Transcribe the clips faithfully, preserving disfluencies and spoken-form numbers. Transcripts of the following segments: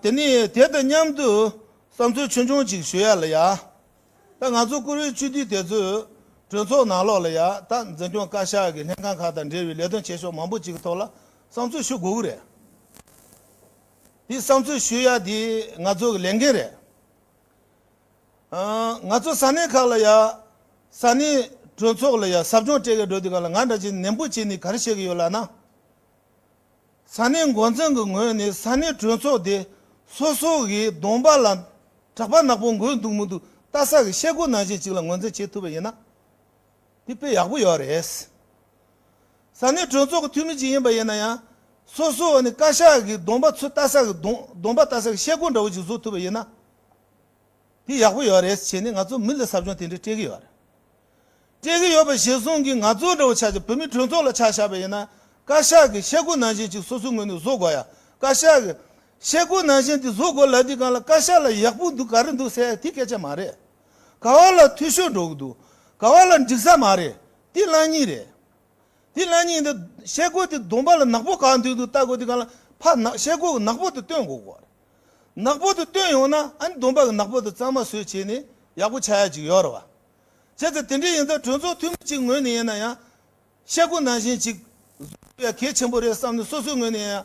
དེ་ནས་དེ་དང་མཉམ་དུ་བསམ་ཚུལ་ཆུང་ཆུང་ཅིག་ཞུ་ཡ་ལ་ཡ། ད་ང་ཚོ་བཀུར་འོས་སྤྱི་འཐུས་དེ་ཚོས་གྲོས་ཚོགས་ནང་ལོགས་ལ་ཡ་ད་འཛིན་སྐྱོང་བཀའ་ཤག་གི་ལྷན་ཁང་ཁག་དང་འབྲེལ་བའི་ལས་དོན་བྱེད་ཕྱོགས་མང་པོ་ཅིག་གི་ཐོག་ལ་བསམ་ཚུལ་ཞུ་དགོས་ཀྱི་རེད། དེ་བསམ་ཚུལ་ཞུ་ཡ་དེ་ང་ཚོ་གི་ལས་འགན་རེད། ཨ། ང་ཚོ་ས་གནས་ཁག་ལ་ཡ། ས་གནས་གྲོས་ཚོགས་ལ་ཡ་ཟབ་སྦྱོང་སྤྲད་གི་འགྲོ་དུས་སྒང་ལ་ང་འདྲ་ཅིག་ནན་པོ་བྱས་ནས་ག་རེ་བཤད་གི་ཡོད་ལབ་ན། ས་གནས་འགོ་འཛིན་གི་ངོས་ནས་ས་གནས་གྲོས་ཚོགས་དེ་སོ་སོ་གི་གདོང་པ་ལ་གྲགས་པ་ནག་པོ་འགོས་འདུག་མི་འདུག་ལྟ་ས་གི་ཤེལ་སྒོ་ནང་བཞིན་ཅིག་ལ་ངོས་འཛིན་བྱེད་ཐུབ་པ་ཡིན་ན། དེ་དཔེ་ཡག་པོ་ཡོད་རེད། ས་གནས་གྲོས་ཚོགས་ཀྱི་འཐུས་མི་ཅིག་ཡིན་པ་ཡིན་ན་ཡང་། སོ་སོ་ནི་བཀའ་ཤག་གི་གདོང་པ་ཚུར་ལྟ་ས་གི་གདོང་གདོང་པ་ལྟ་ས་གི་ཤེལ་སྒོ་འདྲ་བོ་ཅིག་བཟོ་ཐུབ་པ་ཡིན་ན། དེ་ཡག་པོ་ཡོད་རེད་བྱས་ནས་ང་ཚོ་མི་ལ་ཟབ་སྦྱོང་དེ་འདྲ་སྤྲད་ཀྱི་ཡོད་རེད། སྤྲད་ཀྱི་ཡོད་པ་གཞིར་བཟུང་གིས་ང་ཚོ་འདྲ་བོ་ཆ་བཞག་བོད་མིའི་གྲོས་ཚོགས་ལ་ཆ་བཞག་པ་ཡིན་ན། བཀའ་ཤག་གི་ཤེལ་སྒོ་ནང་བཞིན་ཅིག་སོ་སོའི་ངོས་ནས་བཟོ་དགོས་ཡ། བཀའ་ཤག་གི་ཤེལ་སྒོ་ནང་བཞིན་དེ་བཟོ་དགོས་ལབ་དུས་སྒང་ལ་བཀའ་ཤག་ལ་ཡག་པོ་འདུག་ག་རེ་འདུག་ཟེར་ཡ་དེ་སྐད་ཆ་མ་རེད། ག་བ་ལ་འཐུས་ཤོར་འགྲོ་གི་འདུག་ག་བ་ལ་འགྲིག་ས་མ་རེད། དེ་ལབ་སྙིང་རེད། དེ་ལབ་སྙིང་འདི་ཤེལ་སྒོ་དེ་གདོང་པ་ལ་ནག་པོ་གང་འདུག་འདུག་ལྟ་དགོས་དུས་སྒང་ལ་ཕ་ནག་ཤེལ་སྒོ་གི་ནག་པོ་དེ་སྟོན་དགོས་ཀྱི་རེད། ནག་པོ་དེ་སྟོན་ཡོང་ན་ཨ་ནི་གདོང་པ་གི་ནག་པོ་དེ་གཙང་མ་བཟོས་བྱས་ནས་ཡག་པོ་ཆགས་ཡ་ཅིག་ཡོད་རེད་བ། བྱས་ཙང་དེ་འདྲ་ཡིན་ཙང་གྲོས་ཚོགས་འཐུས་མི་གཅིག་ངོས་ནས་ཡིན་ན་ཡང་། ཤེལ་སྒོ་ནང་བཞིན་ཅིག་བཟོ་ཡ་གལ་ཆེན་པོ་རེད་བསམ་ནས་སོ་སོའི་ངོས་ནས་ཡང་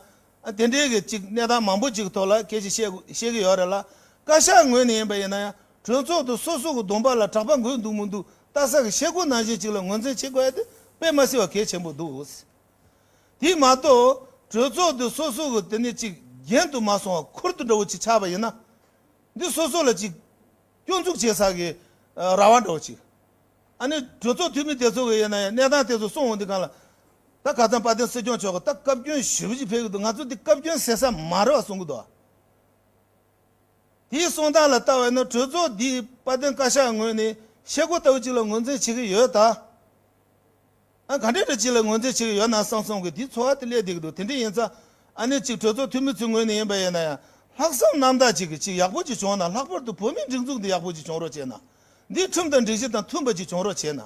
དེ་འདྲའི་གི་ཅིག་གནས་སྟངས་མང་པོ་ཅིག་ཐོག་ལ་སྐད་ཆ་བཤད་བཤད་ཀྱི་ཡོད་རེད་ལ། བཀའ་ཤག་ངོས་ནས་ཡིན་པ་ཡིན་ན་ཡང་གྲོས་ཚོགས་དུ་སོ་སོ་གི་གདོང་པ་ལ་གྲགས་པ་འགོས་འདུག་མི་འདུག་ལྟ་ས་གི་ཤེལ་སྒོ་ནང་བཞིན་ཅིག་ལ་ངོས་འཛིན་བྱེད་དགོས་ཡ་དེ་དཔེ་མ་སྲིད་པ་གལ་ཆེན་པོ་འདུག་དེ་མ་གཏོགས་གྲོས་ཚོགས་དུ་སོ་སོ་གི་དེ་ནས་ཅིག་རྒྱན་དུ་མ་སོང་བ་ཁུར་དུ་འདྲ་བོ་ཅིག་ཆགས་པ་ཡིན་ན། འདི་སོ་སོ་ལ་ཅིག་སྐྱོན་འཛུགས་བྱེད་ས་གི་ཨ་ར་བ་འདྲ་བོ་ཅིག་ཨ་ནི་གྲོས་ཚོགས་འཐུས་མི་དེ་ཚོ་གི་ཡིན་ན་ཡང་གནས་སྟངས་དེ་ཚོ་སོང་འོང་དུས་སྒང་ལ། ད་ཁ་སང་དཔལ་ལྡན་སྲིད་སྐྱོང་མཆོག་གིས་ད་བཀའ་བཀྱོན་ཞེ་པོ་ཅིག་ཕེབས་ཀྱི་འདུག་ང་ཚོ་འདི་བཀའ་བཀྱོན་ཟེར་ས་མ་རེད་བ་གསུང་གི་འདུག་དེའི་གསུང་སྟངས་ལ་ལྟ་བ་ཡིན་ན་གྲོས་ཚོགས་འདིའི་དཔལ་ལྡན་བཀའ་ཤག་ངོས་ནས་ཤེལ་སྒོ་ལྟ་བུ་ཅིག་ལ་ངོས་འཛིན་བྱེད་ཀྱི་ཡོད་ད། ཨ་ག་འདྲས་འདྲ་ཅིག་ལ་ངོས་འཛིན་བྱེད་ཀྱི་ཡོད་ན་བསམ་བསམ་གི་དེའི་ཚོར་བ་དེ་སླེབས་བསྡད་ཀྱི་འདུག་དེ་འདྲས་ཡིན་ཙང་ཨ་ནི་ཅིག་གྲོས་ཚོགས་འཐུས་མི་ཚོའི་ངོས་ནས་ཡིན་པ་ཡིན་ན་ཡང་ལྷག་བསམ་རྣམ་དག་ཅིག་གིས་ཅིག་ཡག་པོ་ཅིག་བྱུང་ན་ལྷག་པར་དུ་བོད་མིའི་སྒྲིག་འཛུགས་འདི་ཡག་པོ་ཅིག་བྱུང་རོགས་བྱས་ན། འདིའི་ཁྲིམས་དང་སྒྲིག་གཞི་དང་མཐུན་པ་ཅིག་བྱུང་རོགས་བྱས་ན།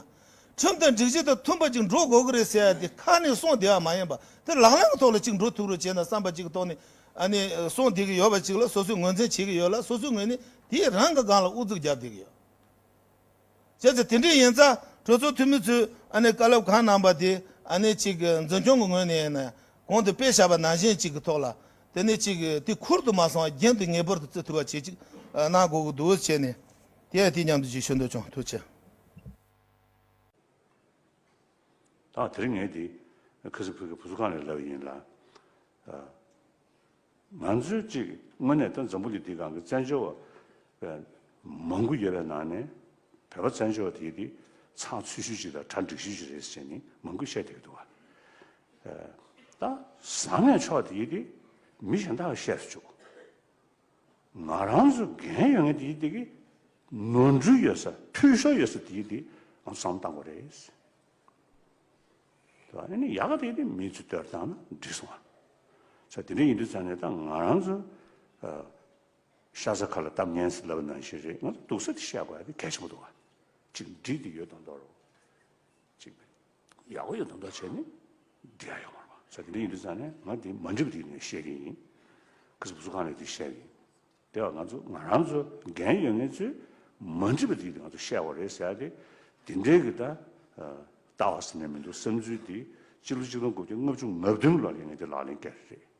ཁྲིམས་དང་སྒྲིག་གཞི་དང་མཐུན་པ་ཅིག་འགྲོ་དགོས་ཀྱི་རེད་ཟེར་ཡ་དེ་ཁ་ནས་གསུངས་བསྡད་པ་མ་ཡིན་པ་དེ་ལག་ལེན་གྱི་ཐོག་ལ་ཅིག་འགྲོ་ཐུབ་རོགས་བྱས་ན་བསམ་པ་ཅིག་གི་ཐོག་ནས་ཨ་ནི་གསུངས་བསྡད་ཀྱི་ཡོད་པ་ཅིག་ལ་སོ་སོས་ངོས་འཛིན་བྱེད་ཀྱི་ཡོད་ལ་སོ་སོའི་ངོས་ནས་དེའི་རང་གི་སྒང་ལ་ཨུ་ཚུགས་རྒྱབ་བསྡད་ཀྱི་ཡོད། བྱས་ཙང་དེ་འདྲ་ཡིན་ཙང་གྲོས་ཚོགས་འཐུས་མི་ཚོས་ཨ་ནི་བཀའ་སློབ་གང་གནང་པ་དེ་ཨ་ནི་ཅིག་འཛིན་སྐྱོང་གི་ངོས་ནས་ཡིན་ན་གོང་དུ་དཔེ་བཞག་པ་ནང་བཞིན་ཅིག་གི་ཐོག་ལ་དེ་ནི་ཅིག་དེ་ཁུར་དུ་མ་སོང་བ་རྒྱུན་དུ་ངེས་པར་དུ་བརྩི་ཐུབ་པ་བྱེད་ཅིག་གནང་དགོས་ཀྱི་འདུག་བྱས་ནས་དེ་ཡང་དེ་མཉམ་དུ་ཅིག་ཞུ་འདོད་བྱུང་། ཐུགས་རྗེ་ཆེ། ད་དེ་རིང་ངས་དེ་ཁ་སང་ཕ་གི་བུ་གསོ་ཁང་ནས་ལབ་ཡིན་ལ། ང་ཚོའི་གཅིག་དངོས་གནས་ད་འཛམ་བུ་གླིང་འདིའི་སྒང་གི་བཙན་བྱོལ་བ་མང་པོ་ཡོད་པའི་ནང་ནས་བོད་པ་བཙན་བྱོལ་བ་དེ་དེ་ཚགས་ཚུད་ཤོས་ཅིག་དང་གྲ་འགྲིག་ཤོས་ཅིག་རེད་ཟེར་ནས་མང་པོས་བཤད་བསྡད་ཀྱི་འདུག་བ། ད་བཟང་ངན་ཕྱོགས་དེ་དེ་མི་གཞན་དག་གིས་བཤད་སུ་བཅུག་ང་རང་ཚོ་འགན་ཡོད་མཁན་དེ་དེ་གི་ནོར་འཁྲུལ་ཡོད་ས་འཐུས་ཤོར་ཡོད་ས་དེ་དེ་ང་ཚོ་བསམ་བློ་བཏང་དགོས་རེད། དེ་ཨ་ནི་ཡག་ག་དེ་དེ་མི་ཚོས་བསྟོད་བཏང་ན་འགྲིག་སོང་བ། ས་དེ་འདྲ་ཡིན་དུས་ཙང་ནས་ད་ང་རང་ཚོ་ཤ་ཚ་ཁ་ལ་གཏམ་ངན་ཟེར་ལབ་པ་ནང་བཞིན་རེད། ང་ཚོ་སྡུག་ས་དེ་བཤད་དགོས་ཡ་དེ་གལ་ཆེན་པོ་འདུག་བ། གཅིག་འགྲིག་དེ་ཡོད་མདོག་མདོག་རོ། གཅིག་ཡག་པོ་ཡོད་མདོག་མདོག་བྱས་ནས་འགྲིག་ཡ་ཡོད་མ་རེད་བ། ས་དེ་འདྲ་ཡིན་དུས་ཙང་ནས་ང་དེ་མ་འགྲིག་པ་དེ་ནས་བཤད་ཀྱི་ཡིན། ཁ་སང་བུ་གསོ་ཁང་ནས་དེ་བཤད་ཀྱི་ཡིན། དེ་བ་ང་ཚོ་ང་རང་ཚོ་འགན་ཡོད་མཁན་ཚོས་མ་འགྲིག་པ་དེ་ང་ཚོ་བཤད་དགོས་རེད་ཟེར་ཡ་དེ་དེ་འདྲའི་གི་ད་ལྟ་བ་ཟེར་ནས་མི་འདུག་བསམ་ཚུལ་དེ་སྤྱི་ལོ་ཆིག་སྟོང་དགུ་བརྒྱ་ལྔ་བཅུ་ང་བདུན་ལོ་ལ་ངས་དེ་ལག་ལེན་བཀལ་རེད།